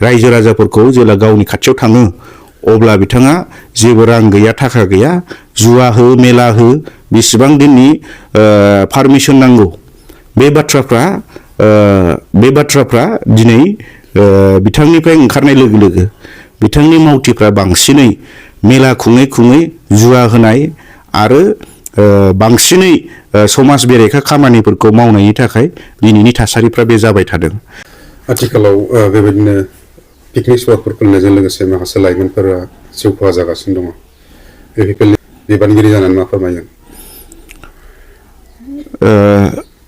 रायजो राजाफोरखौ जेला गावनि खाथियाव थाङो अब्ला बिथाङा जेबो रां गैया थाखा गैया जुवा हो मेला हो बेसेबां दिननि पारमिसन नांगौ बे बाथ्राफ्रा दिनै बिथांनिफ्राय ओंखारनाय लोगो लोगो बिथांनि मावथिफ्रा बांसिनै मेला खुङै जुवा होनाय आरो बांसिनै समाज बेरेखा खामानिफोरखौ मावनायनि थाखाय दिनैनि थासारिफ्रा बे जाबाय थादों। आथिखालाव बेबायदिनो पिकनिक स्पटफोर खुलिनायजों लोगोसे माखासे लाइमोनफोरा जिउ खहा जागासिनो दङ। UPPL बिबानगिरि जानानै मा फोरमायगोन?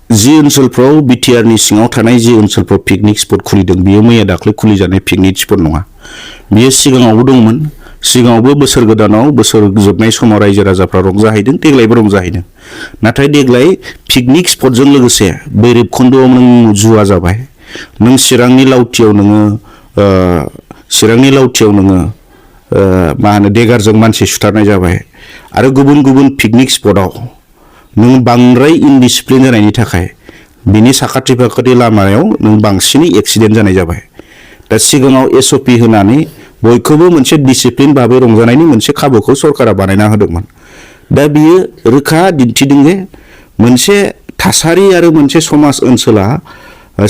जि ओनसोलफ्राव बिटिआरनि सिङाव थानाय जि ओनसोलफ्राव पिकनिक स्पट खुलिदों बियो मैया दाख्लै खुलिजानाय पिकनिक स्पट नङा। बियो सिगाङावबो दंमोन। सिगाङावबो बोसोर गोदानाव बोसोर जोबनाय समाव रायजो राजाफ्रा रंजाहैदों, देग्लायबो रंजाहैदों। नाथाय देग्लाय पिकनिक स्पटजों लोगोसे बैरबखुन्दआव नों जुवा जाबाय, नों चिरांनि लावथियाव नोङो मा होनो देगारजों मानसि सुथारनाय जाबाय आरो गुबुन गुबुन पिकनिक स्पटआव नों बांद्राय इनडिसिप्लिन जानायनि थाखाय बिनि साखाथि फाखाथि लामायाव नों बांसिनै एक्सिडेन्ट जानाय जाबाय। दा सिगाङाव SOP होनानै बयखौबो मोनसे डिसिप्लिन भाबै रंजानायनि मोनसे खाबुखौ सरकारा बानायना होदोंमोन। दा बियो रोखा दिन्थिदों जे मोनसे थासारि आरो मोनसे समाज ओनसोला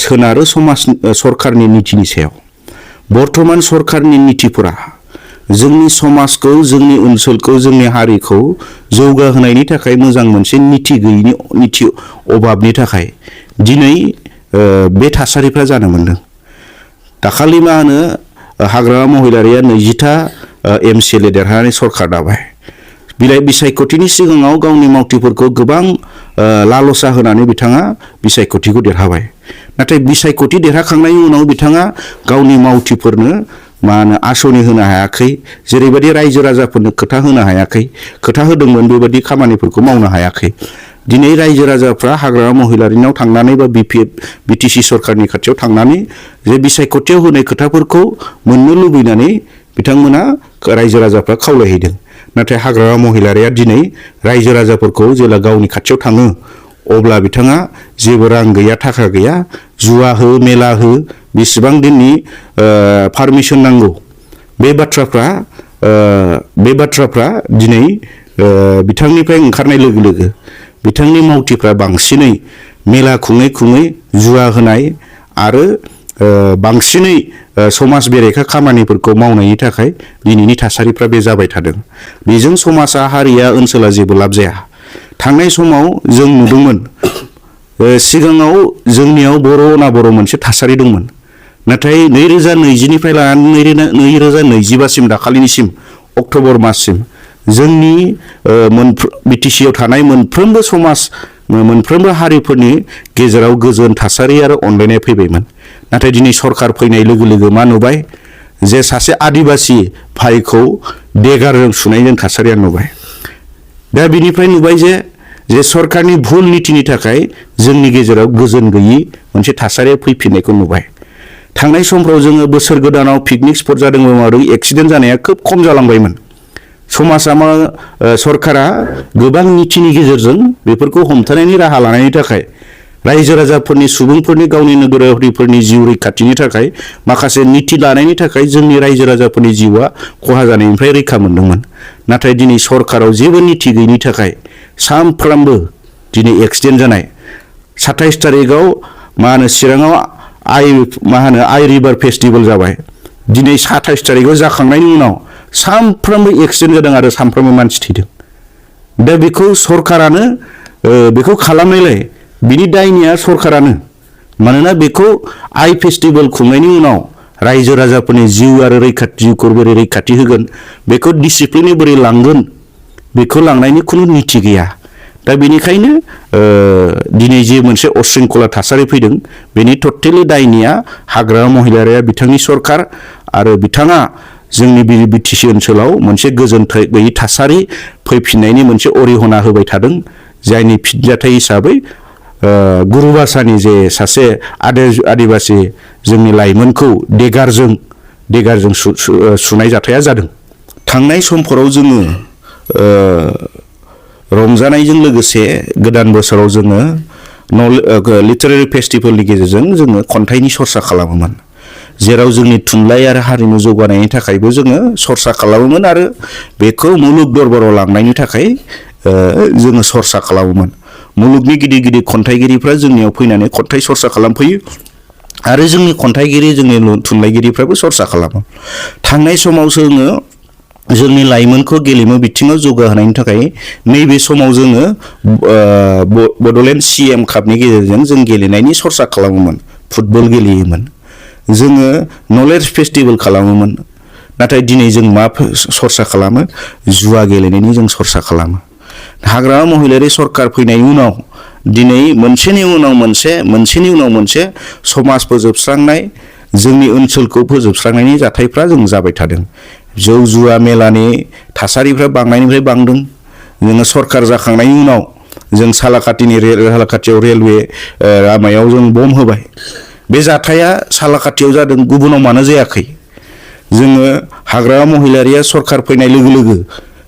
सोनारो सरकारनि नीतिनि सायाव। बर्तमान सरकारनि नीतिफोरा जोंनि समाजखौ, जोंनि ओनसोलखौ, जोंनि हारिखौ जौगाहोनायनि थाखाय मोजां मोनसे नीति अभाबनि थाखाय दिनै बे थासारिफ्रा जानो मोनदों। दाखालि मा होनो हाग्रामा महिलारिया 20टा MCLA देरहानानै सरकार दाबाय। बिसायख'थिनि सिगाङाव गावनि मावथिफोरखौ गोबां लालसा होनानै बिथाङा बिसायख'थिखौ देरहाबाय। नाथाय बिसायख'थि देरहाखांनायनि उनाव बिथाङा गावनि मावथिफोरनो मा होनो आसनि होनो हायाखै, जेरैबायदि रायजो राजाफोरनो खोथा होनो हायाखै, खोथा होदोंमोन बेबायदि खामानिफोरखौ मावनो हायाखै। दिनै रायजो राजाफ्रा हाग्रामा महिलारिनाव थांनानै बा BTC सरकारनि खाथियाव थांनानै जे बिसायख'थियाव होनाय खोथाफोरखौ मोननो लुबैनानै बिथांमोना रायजो राजाफ्रा खावलायहैदों। नाथाय हाग्रामा महिलारिया दिनै रायजो राजाफोरखौ जेला गावनि खाथियाव थाङो अब्ला बिथाङा जेबो रां गैया थाखा गैया जुवा हो मेला हो बेसेबां दिननि पारमिसन नांगौ बे बाथ्राफ्रा दिनै बिथांनिफ्राय ओंखारनाय लोगो लोगो बिथांनि मावथिफ्रा बांसिनै मेला खुङै जुवा होनाय आरो बांसिनै समाज बेरेखा खामानिफोरखौ मावनायनि थाखाय दिनैनि थासारिफ्रा बे जाबाय थादों। बेजों समाजा, हारिया, ओनसोला जेबो लाब जाया। थांनाय समाव जों नुदोंमोन सिगाङाव जोंनियाव बर' मोनसे थासारि दंमोन। नाथाय 2020निफ्राय लानानै 2025सिम दाखालिनिसिम अक्ट'बर माससिम जोंनि BTCआव थानाय मोनफ्रोमबो हारिफोरनि गेजेराव गोजोन थासारि आरो अनलायनाय फैबायमोन। नाथाय दिनै सरकार फैनाय लोगो लोगो मा नुबाय जे सासे आदिबासि भाइखौ देगारजों सुनायजों थासारिया नुबाय। दा बिनिफ्राय नुबाय जे सरकारनि भुल नीतिनि थाखाय जोंनि गेजेराव गोजोन गैयि मोनसे थासारिया फैफिननायखौ नुबाय। थांनाय समफ्राव जोङो बोसोर गोदानाव पिकनिक स्पट जादोंमोन आरो एक्सिडेन्ट जानाया खोब खम जालांबायमोन। समाजा सरकारा गोबां नीतिनि गेजेरजों बेफोरखौ हमथानायनि राहा लानायनि थाखाय रायजो राजाफोरनि, सुबुंफोरनि, गावनि नोगोरारिफोरनि जिउ रैखाथिनि थाखाय माखासे नीति लानायनि थाखाय जोंनि रायजो राजाफोरनि जिउआ खहा जानायनिफ्राय रैखा मोनदोंमोन। नाथाय दिनै सरकाराव जेबो नीति गैयिनि थाखाय सानफ्रामबो दिनै एक्सिडेन्ट जानाय। 27 तारिखआव मा होनो चिराङाव आइ रिभार फेस्टिभेल जाबाय। दिनै 27 तारिखआव जाखांनायनि उनाव सानफ्रामबो एक्सिडेन्ट जादों आरो सानफ्रामबो मानसि थैदों। दा बेखौ सरकारानो बेखौ खालामनायलाय बिनि दायनिया सरकारानो। मानोना बेखौ आइ फेस्टिभेल खुंनायनि उनाव रायजो राजाफोरनि जिउ आरो जिउखौ बोरै रैखाथि होगोन, बेखौ डिसिप्लिनै बोरै लांगोन, बेखौ लांनायनि खुनु नीति गैया। दा बेनिखायनो दिनै जे मोनसे अशृंखला थासारि फैदों बेनि टटेलि दायनिया हाग्रामा महिलारिया बिथांनि सरकार आरो बिथाङा जोंनि BTC ओनसोलाव मोनसे गोजोन गैयै थासारि फैफिननायनि मोनसे अरिहना होबाय थादों। जायनि फिनजाथाय हिसाबै गुरुबासानि जे सासे आदिबासि जोंनि लाइमोनखौ देगारजों सुनाय जाथाया जादों। थांनाय समफोराव जोङो रंजानायजों लोगोसे गोदान बोसोराव जोङो लिटारेरि फेस्टिभेलनि गेजेरजों जोङो खन्थाइनि सरसा खालामोमोन। जेराव जोंनि थुनलाइ आरो हारिमु जौगानायनि थाखायबो जोङो सरसा खालामोमोन आरो बेखौ मुलुग दरबाराव लांनायनि थाखाय जोङो सरसा खालामोमोन। मुलुगनि गिदिर गिदिर खन्थाइगिरिफ्रा जोंनियाव फैनानै खन्थाइ सरसा खालामफैयो आरो जोंनि खन्थाइगिरि जोंनि थुनलाइगिरिफ्राबो सरसा खालामो। थांनाय समाव जोङो जोंनि लाइमोनखौ गेलेमु बिथिङाव जौगाहोनायनि थाखाय नैबे समाव जोङो बड'लेण्ड CM कापनि गेजेरजों जों गेलेनायनि सरसा खालामोमोन। फुटबल गेलेयोमोन, जोङो नलेज फेस्टिभेल खालामोमोन। नाथाय दिनै जों मा सरसा खालामो? जुवा गेलेनायनि जों सरसा खालामो। हाग्रामा महिलारि सरकार फैनायनि उनाव दिनै मोनसेनि उनाव मोनसे समाज फोजोबस्रांनाय, जोंनि ओनसोलखौ फोजोबस्रांनायनि जाथायफ्रा जों जाबाय थादों। जौ जुवा मेलानि थासारिफ्रा बांनायनिफ्राय बांदों। जोङो सरकार जाखांनायनि उनाव जों सालाकाटियाव रेलवे लामायाव जों बम होबाय। बे जाथाया सालाकाटियाव जादों, गुबुनाव मानो जायाखै? जोङो हाग्रामा महिलारिया सरकार फैनाय लोगो लोगो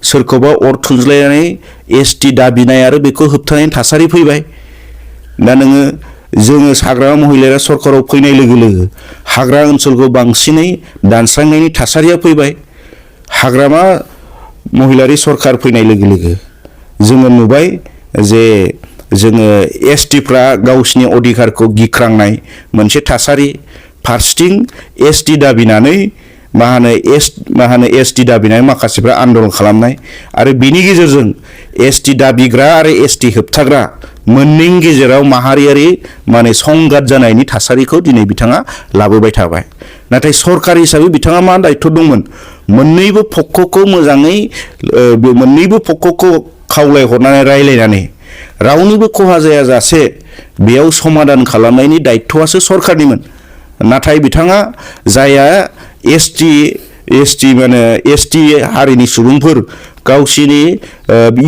सोरखौबा अर थुज्लायनानै ST दाबिनाय आरो बेखौ होबथानायनि थासारि फैबाय। दा जोङो हाग्रामा महिलारिया सरकाराव फैनाय लोगो लोगो हाग्रा ओनसोलखौ बांसिनै दानस्रांनायनि थासारिया फैबाय। हाग्रामा महिलारि सरकार फैनाय लोगो लोगो जोङो नुबाय जे जोङो STफ्रा गावसिनि अधिकारखौ गिख्रांनाय मोनसे थासारि। फारसेथिं ST दाबिनानै ST दाबिनाय माखासेफ्रा आन्दलन खालामनाय आरो बिनि गेजेरजों ST दाबिग्रा आरो ST होबथाग्रा मोननैनि गेजेराव माहारियारि संघात जानायनि थासारिखौ दिनै बिथाङा लाबोबाय थाबाय। नाथाय सरकार हिसाबै बिथाङा मा दायित्व दंमोन? मोननैबो पक्षखौ खावलायहरनानै रायलायनानै रावनिबो खहा जायाजासे बेयाव समाधान खालामनायनि दायित्वआसो सरकारनिमोन। नाथाय बिथाङा जाया ST हारिनि सुबुंफोर गावसिनि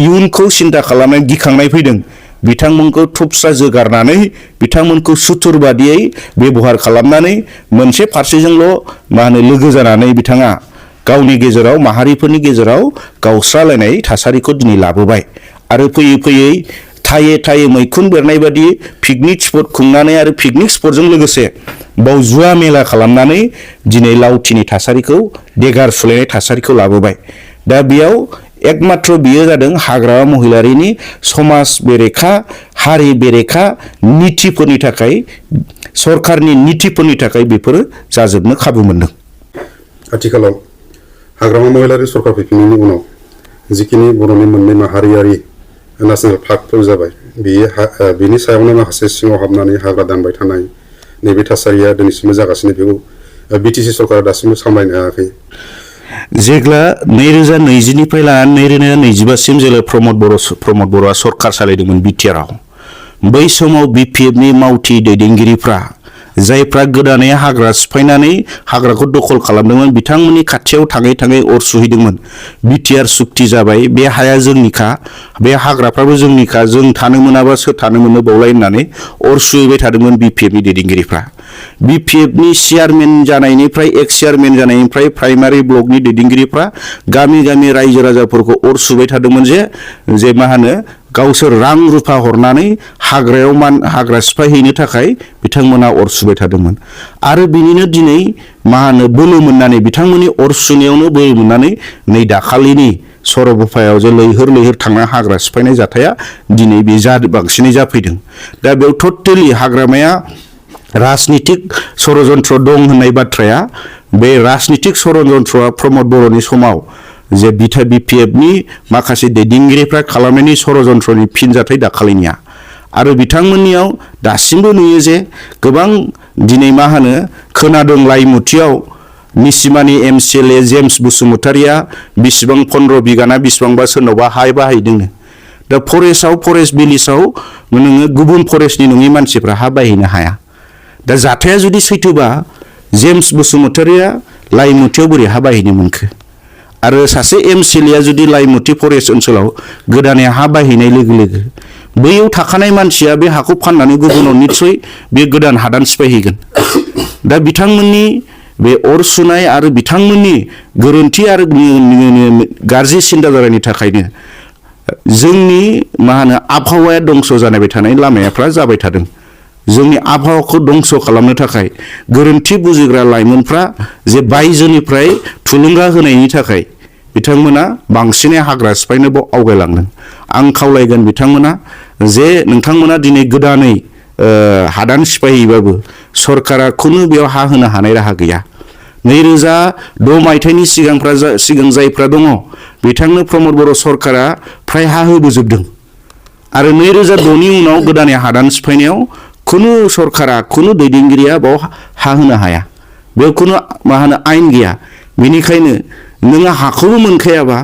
इयुनखौ सिन्था खालामनाय गिखांनाय फैदों, बिथांमोनखौ थुबस्रा जोगारनानै बिथांमोनखौ सुथुर बादियै बेबहार खालामनानै मोनसे फारसेजोंल' लोगो जानानै बिथाङा गावनि गेजेराव माहारिफोरनि गेजेराव गावस्रालायनाय थासारिखौ दिनै लाबोबाय। आरो फैयै फैयै थायै मैखुन बेरनाय बादि पिकनिक स्पट खुंनानै आरो पिकनिक स्पटजों लोगोसे बाव जुवा मेला खालामनानै दिनै लावथिनि थासारिखौ देगार सुलायनाय थासारिखौ लाबोबाय। दा बेयाव एकमात्र बियो जादों हाग्रामा महिलारिनि समाज बेरेखा, हारि बेरेखा नीतिफोरनि थाखाय, सरकारनि नीतिफोरनि थाखाय बेफोरो जाजोबनो खाबु मोनदों। आथिखालाव हाग्रामा महिलारि सरकार फैफिननायनि उनाव जिखिनि बर'नि मोननै माहारियारि नेशनेल पार्कफोर जाबाय, बेनि सायावनो माखासे सिङाव हाबनानै हाग्रा दानबाय थानाय नैबे थासारिया दिनैसिमबो जागासिनो। बेखौ BTC सरकारा दासिमबो सामलायनो हायाखै। जेब्ला 2020निफ्राय लानानै 2025सिम जेब्ला प्रमद बर'आ सरकार सालायदोंमोन BTRआव, बै समाव BPFनि मावथि दैदेनगिरिफ्रा जायफ्रा गोदानै हाग्रा सिफायनानै हाग्राखौ दखल खालामदोंमोन, बिथांमोननि खाथियाव थाङै थाङै अर सुहैदोंमोन। BTR सुक्ति जाबाय, बे हाया जोंनिखा, बे हाग्राफ्राबो जोंनिखा, जों थानो मोनाबा सोर थानो मोनो बावलाय होननानै अर सुहैबाय थादोंमोन BPFनि दैदेनगिरिफ्रा। BPFनि चेयारमेन जानायनिफ्राय एक्स चेयारमेन जानायनिफ्राय प्राइमारि ब्लकनि दैदेनगिरिफ्रा गामि गामि रायजो राजाफोरखौ अर सुबाय थादोंमोन जे गावसोर रां रुफा हरनानै हाग्रा सिफायहैनो थाखाय बिथांमोना अर सुबाय थादोंमोन। आरो बिनिनो दिनै बोलो मोननानै बिथांमोननि अर सुनायावनो बोलो मोननानै नै दाखालिनि सरलपारायाव जे लैहोर थांना हाग्रा सिफायनाय जाथाया दिनै बे बांसिनै जाफैदों। दा बेयाव टटेलि हाग्रामाया राजनितिक षड़यन्त्र दं होननाय बाथ्राया, बे राजनितिक षड़यन्त्रआ प्रमद बर'नि समाव जे BPFनि माखासे दैदेनगिरिफ्रा खालामनायनि षड़यन्त्रनि फिनजाथाय दाखालिनिया। आरो बिथांमोननियाव दासिमबो नुयो जे गोबां दिनै खोनादों लाइमुथियाव निसिमानि MCLA जेम्स बसुमतारिया बिसिबां 15 बिगाना बिसिबांबा सोरनावबा हा बाहायदोंनो। दा फरेस्ट भिलेजाव नोङो गुबुन फरेस्टनि नङि मानसिफ्रा हा बाहायनो हाया। दा जाथाया जुदि सैथोबा जेम्स बसुमतारिया लाइमुथियाव बोरै हा बाहायनो मोनखो? आरो सासे MCLA जुदि लाइमुथि फरेस्ट ओनसोलाव गोदानै हा बाहायनाय लोगो लोगो बैयाव थाखानाय मानसिया बे हाखौ फाननानै गुबुनाव निस्सय बे गोदान हादान सिफायहैगोन। दा बिथांमोननि बे अर सुनाय आरो बिथांमोननि गोरोन्थि आरो गाज्रि सिन्था जानायनि थाखायनो जोंनि आबहावाया दंस जानाय थानाय लामाफ्रा जाबाय थादों। जोंनि आबहावाखौ दंस' खालामनो थाखाय गोरोन्थि बुजिग्रा लाइमोनफ्रा जे बायजोनिफ्राय थुलुंगा होनायनि थाखाय बिथांमोना बांसिनै हाग्रा सिफायनोबो आवगायलांदों। आं खावलायगोन बिथांमोना जे नोंथांमोना दिनै गोदानै हादान सिफायहैबाबो सरकारा खुनु बेयाव हा होनो हानाय राहा गैया। 2006 मायथाइनि सिगां जायफ्रा दङ बिथांनो प्रमद बर' सरकारा फ्राय हा होबोजोबदों आरो 2006नि उनाव गोदानै हादान सिफायनायाव खुनु सरकारा खुनु दैदेनगिरिया बाव हा होनो हाया। बेयाव खुनु आयेन गैया। बेनिखायनो नोङो हाखौबो मोनखायाबा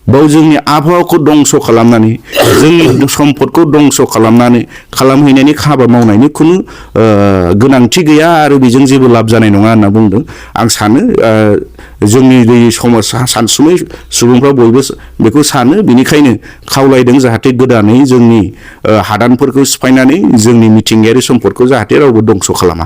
बाव जोंनि आबहावाखौ दंस' खालामनानै जोंनि सम्पदखौ दंस' खालामहैनायनि हाबा मावनायनि खुनु गोनांथि गैया आरो बेजों जेबो लाब जानाय नङा होनना बुंदों। आं सानो जोंनि समाज सानसुमै सुबुंफ्रा बयबो बेखौ सानो। बेनिखायनो खावलायदों जाहाथे गोदानै जोंनि हादानफोरखौ सिफायनानै जोंनि मिथिंगायारि सम्पदखौ जाहाथे रावबो दंस' खालामा।